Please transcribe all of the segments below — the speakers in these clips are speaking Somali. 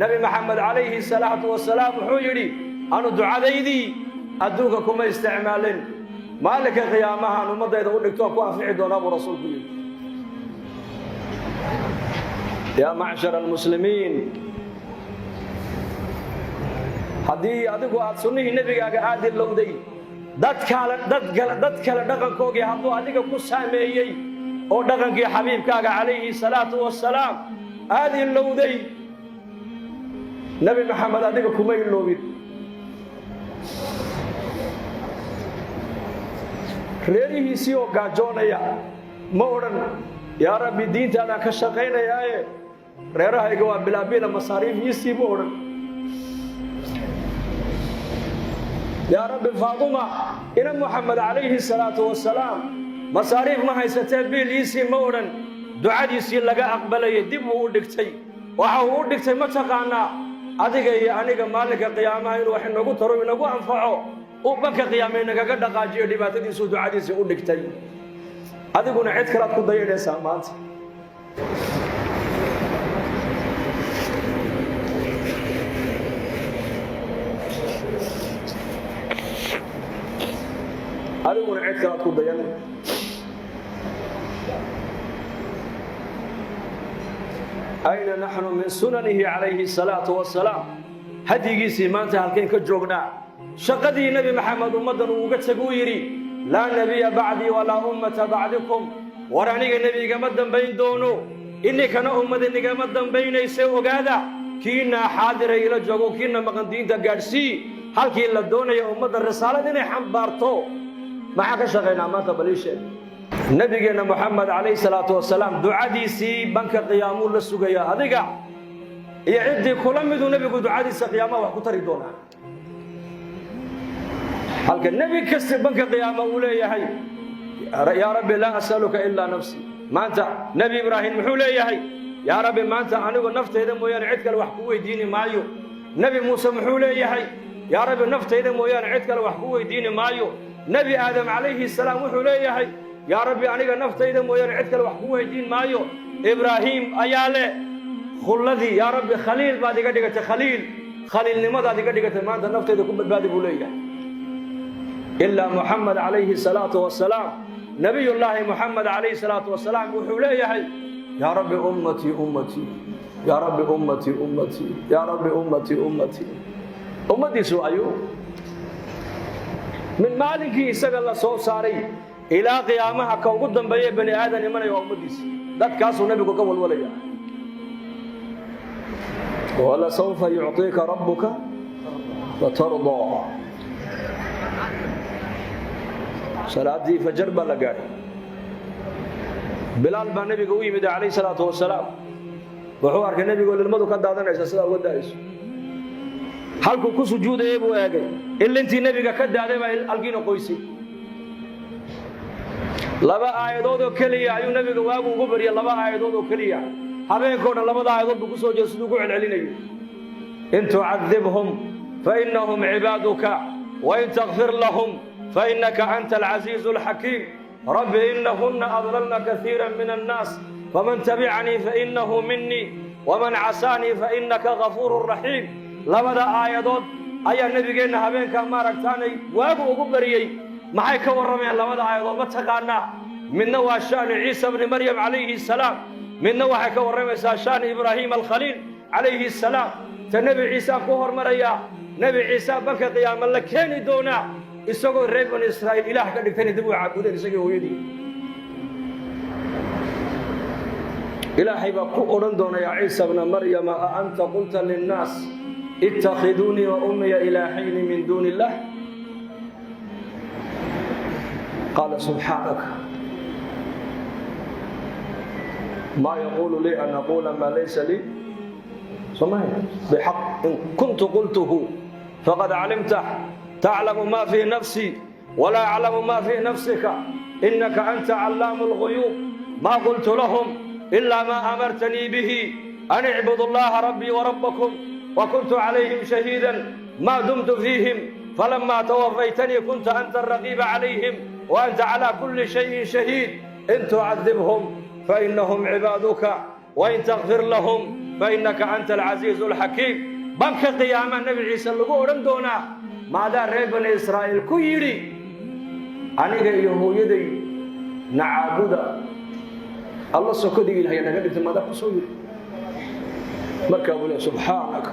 Nebi Maxamed calayhi salaatu wasalaam wuxuu yidhi: anu ducadaydii adduunka kuma isticmaalin, maalinka qiyaamahaan ummaddayda u dhigtoon ku anfici doonaa, buu rasuulku yidhi. Yaa macshar almuslimiin, haddii adigu aad sunnihii nebigaaga aad ilowday, dad kale dad kale dhaqankoogii hadduu adiga ku saameeyey oo dhaqankii xabiibkaaga calayhi salaatu wasalaam aad ilowday, Nebi Maxamed adiga kuma iloobin. Reerihiisii oo gaajoonaya ma odhan: "Yaa Rabbi, diintaadaan ka shaqaynayaaye, reerahayga waa bilaabiila, masaariifiisii," ma odhan. "Yaa Rabbi, Faaduma ina Muxamed calayhi salaatu wasalaam masaariif ma haysatee, biil iisii," ma odhan. Ducadiisii laga aqbalayay dib uu u dhigtay. Waxa uu u dhigtay ma taqaanaa? Adiga iyo aniga maalinka qiyaamaha inuu wax inagu taro, inagu anfaco, uu banka qiyaame inagaga dhaqaajiyo dhibaatadiisuu ducadiisii u dhigtay. Adiguna cid kalaad ku dayanaysaa maanta. Adiguna cid kalaad ku dayan. Ayna naxnu min sunanihi calayhi salaatu wasalaam? Hadyigiisii maanta halkayn ka joognaa? Shaqadii Nebi Maxamed ummaddan uu uga tag uu yidhi: "Laa nebiya bacdii walaa ummata bacdikum." War aniga nebi igama dambayn doono, ininkana ummad inigama dambaynaysa. Ogaada, kiinaa xaadiray ila joogo, kiina maqan diinta gaadhsii. Halkii la doonaya ummadda risaalad inay xambaarto, maxaa ka shaqaynaa maanta? Bal ii sheeg. Nabigeenna Moxamed calayhi salaatu wasalaam ducadiisii banka qiyaamuu la sugayaa. Adiga iyo ciddii kula miduu nebigu ducadiisa qiyaamaha wax ku tari doonaa. Halka nebi kasta banka qiyaama uu leeyahay: "Yaa Rabbi, laa asaluka ilaa nafsi." Maanta Nebi Ibraahim muxuu leeyahay? "Yaa Rabbi, maanta anigu naftayda mooyaane cid kale wax ku weydiini maayo." Nebi Muuse muxuu leeyahay? "Yaa Rabbi, naftayda mooyaane cid kale wax ku weydiini maayo." Nebi Aadam calayhi salaam wuxuu leeyahay: "Yaa Rabbi, aniga naftayda mooyaane cid kale wax ku weydiin maayo." Ibraahim ayaa leh khulladii: "Yaa Rabbi, khaliil baad iga dhigatay, khaliil, khaliilnimadaad iga dhigatay, maanta naftayda ku badbaadi," buu leeyahay. Ilaa Muxamed calayhi salaatu wasalaam, Nabiyullaahi Muxamed calayhi salaatu wasalaam wuxuu leeyahay: "Yaa Rabbi, ummatii, ummatii, yaa Rabbi, ummatii, ummatii, yaa Rabbi, ummatii, ummatii." Ummaddiisu ayuu min maalinkii isaga la soo saaray ilaa qiyaamaha ka ugu dambeeya bani aadan imanaya waa ummaddiisa. Dadkaasuu nebigu ka walwalaya. Walasawfa yucطiika rabbuka fatardaa. Salaadii fajar baa la gaadhay. Bilaal baa nebiga u yimid calayhi salaatu wasalaam. Wuxuu arkay nebigoo lilmadu ka daadanaysa, sidaa uga daayso. Halkuu ku sujuudayay buu eegay, ilintii nebiga ka daaday baa halkiina qoysay. Laba aayadood oo keliya ayuu nebiga waagu ugu baryay, laba aayadood oo keliya. Habeenkao dhan labada aayadood buu ku soo jeeda siduu ku celcelinayo: "In tucadibhum fainahum cibaaduka, wain takfir lahum fainaka anta alcasiizu alxakiim. Rabbi, inahuna adlalna kaiira min annaas, faman tabicanii fainahu minii, waman casaanii fainaka gafuuru raxiim." Labada aayadood ayaa nebigeenna habeenkaa maaragtaanay waagu ugu baryey. Maxay ka warramayaan labada aayadood, ma taqaanaa? Midna waa sha'ni Ciisa bni Maryam calayhi salaam, midna waxay ka warramaysaa sha'ni Ibraahim alkhaliil calayhi salaam. Ta Nebi Ciisaa ku hormarayaa. Nebi Ciisa banka qiyaama la keeni doonaa isagoo reer Bani Israa'iil ilaah ka dhigtayna dib u caabudeen isagii hooyadii. Ilaahay baa ku odhan doona: "Yaa Ciisa bna Maryama, a anta qulta linnaas ittakhiduunii wa ummiya ilaahayni min duuni illah? Qaala subxaanaka, maa yaquulu lii an aquula maa laysa lii somaha bixaq, in kuntu qultuhu faqad calimtah, taclamu ma fii nafsii walaa aclamu ma fii nafsika, inaka anta callaamu lguyuub. Ma qultu lahum ilaa ma amartanii bihi, an icbudu allaha rabbii warabbakum, wakuntu calayhim shahiida ma dumtu fiihim, falama tawafaytanii kunta anta araqiiba calayhim, waanta calaa kulli shayin shahiid. In tucadibhum fainahum cibaaduka, wain takfir lahum Fa innaka anta alcasiizu alxakiim. Banka qiyaama Nebi Ciise lagu odhan doonaa: maadaa reer Bani Israa'iil ku yidhi aniga iyo hooyaday na caabuda, Alla sokodii Ilahay naga dhigtay? Maadaa ku soo yidhi? Markaa buu le: subxaanaka,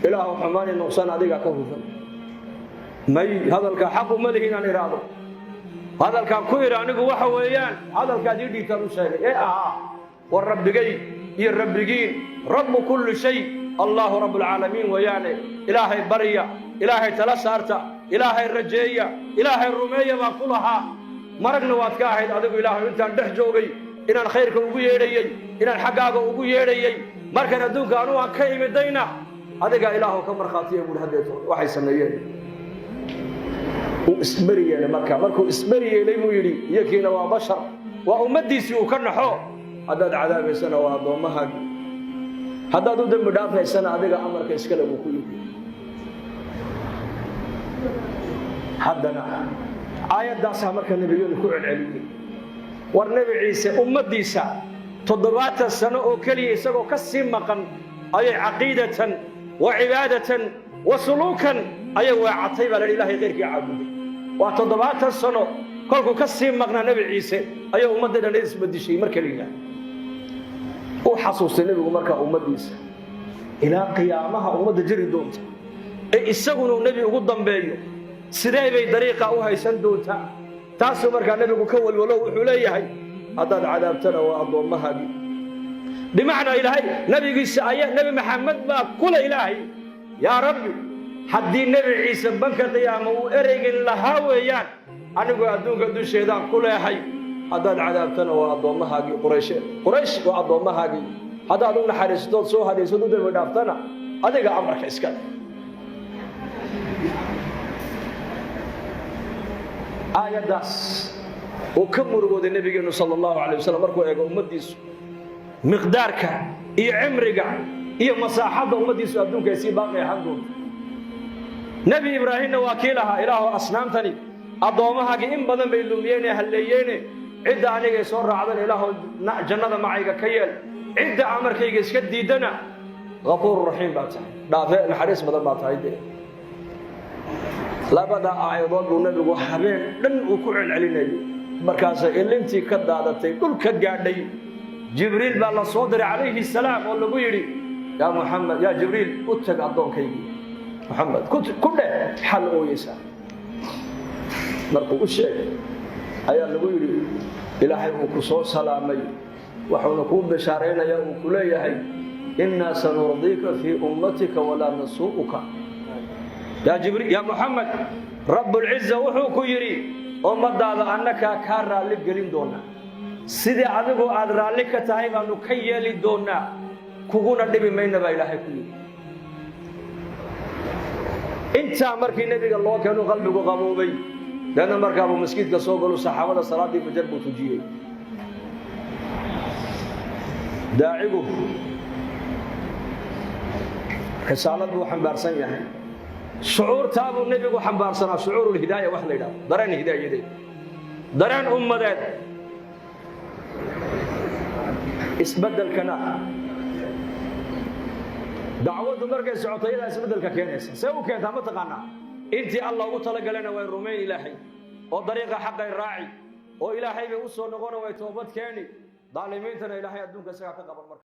Ilaahu, xumaani nuqsaan adigaa ka hufan. May, hadalkaa xaq uma lihi inaan idhaahdo. Hadalkaan ku idhi anigu waxa weeyaan hadalkaad ii dhiibtaan u sheegay ee ahaa: war Rabbigay iyo Rabbigiin, rabbu kulli shay, Allahu rabbulcaalamiin weeyaane, Ilaahay barya, Ilaahay tala saarta, Ilaahay rajeeya, Ilaahay rumeeya baan ku lahaa. Maragna waad ka ahayd adigu, Ilaahay, intaan dhex joogay inaan khayrka ugu yeedhayey, inaan xaggaaga ugu yeedhayey. Markaan adduunka anugu aan ka imidayna, adigaa Ilaahu ka markhaatiya buuri. Haddeeto waxay sameeyeen uu isberi yeelay. Markaa markuu isberi yeelay buu yidhi: iyakiina waa bashar, waa ummaddiisii uu ka naxo. Haddaad cadaabaysana waa addoommahaagi, haddaad u dembi dhaafaysana adiga amarka iskale, buu ku yidhi. Haddana aayaddaasaa marka nebigeenu ku celceliyey. War Nebi Ciise ummaddiisa 70 sano oo keliya isagoo ka sii maqan ayay caqiidatan wa cibaadatan wa suluukan ayay weecatay baa la yidhi, Ilahay khayrkii caabuday. Waa 70 sano kolkuu ka sii maqnaa Nebi Ciise ayay ummadda dhan isbedishay. Mar keliya uu xasuustay nebigu markaa ummaddiisa ilaa qiyaamaha ummadda jiri doonta ee isaguna uu nebi ugu dambeeyo, sidee bay dariiqa u haysan doontaa? Taasuu markaa nebigu ka walwalo. Wuxuu leeyahay: haddaad cadaabtana waa addoommahaagii. Bimacnaa, Ilaahay nebigiisa aya Nebi Maxamed baa kula: Ilaahay, yaa Rabbi, haddii Nebi Ciise banka qiyaama uu ereygan lahaa weeyaan, anigu adduunka dusheedaan ku leehay: haddaad cadaabtana waa addoommahaagii Qurayshe, Quraysh waa addoommahaagii, haddaad u naxariistood soo hadhaysod u dembi dhaaftana adiga amarka iska leh. Aayaddaas uu ka murugooday nebigeennu sala allahu calay wasalam markuu eego ummaddiisu miqdaarka iyo cimriga iyo masaaxadda ummaddiisu adduunka ay sii baaqi ahaan doonto. Nebi Ibraahimna waa kii lahaa: Ilaahu, asnaamtani addoommahaagii in badan bay lumiyeene halleeyeene, cidda anigay soo raacdan, Ilaahu, jannada macayga ka yeel, cidda amarkayga iska diiddana Kafuuru Raxiim baa tahay, dhaafe naxariis badan baa tahay. Dee labada aayadood buu nebigu habeen dhan uu ku celcelinayay. Markaasay ilintii ka daadatay dhulka gaadhay. Jibriil baa la soo diray calayhi salaam oo lagu yidhi: yaa Muxamed, yaa Jibriil, u tag addoonkaygii Muxamed, ku dheh xal ooyeysaa. Markuu u sheegay ayaa lagu yidhi: Ilaahay uu ku soo salaamay, wuxuuna kuu bishaaraynayaa, uu ku leeyahay: innaa sanurdiika fii ummatika walaa nasuu'uka. Yaa Jibriil, yaa Muxamed, Rabbulciza wuxuu ku yidhi: ummadaada annakaa kaa raalli gelin doonaa, sidii adigu aad raalli ka tahay baanu ka yeeli doonaa, kuguna dhibi mayna, baa Ilaahay ku yidhi. Intaa markii nebiga loo keenu qalbigu qaboobay. Deedna markaabuu maskiidka soo galo, saxaabada salaaddii fajar buu tujiyey. Daacigu risaalad buu xambaarsan yahay, shucuurtaa buu nebigu xambaarsanaa, shucuurulhidaaya wax la yidhahdo, dareen hidaayadeed, dareen ummadeed. Isbeddelkana dacwaddu markay socoto iyadaa isbeddelka keenaysa. See u keentaa ma taqaanaa? Intii Alla ugu talagalena way rumayn Ilaahay oo dariiqa xaqay raaci oo Ilaahay bay u soo noqona, way toobad keeni. Daalimiintana Ilaahay adduunka isagaa ka qaban marka.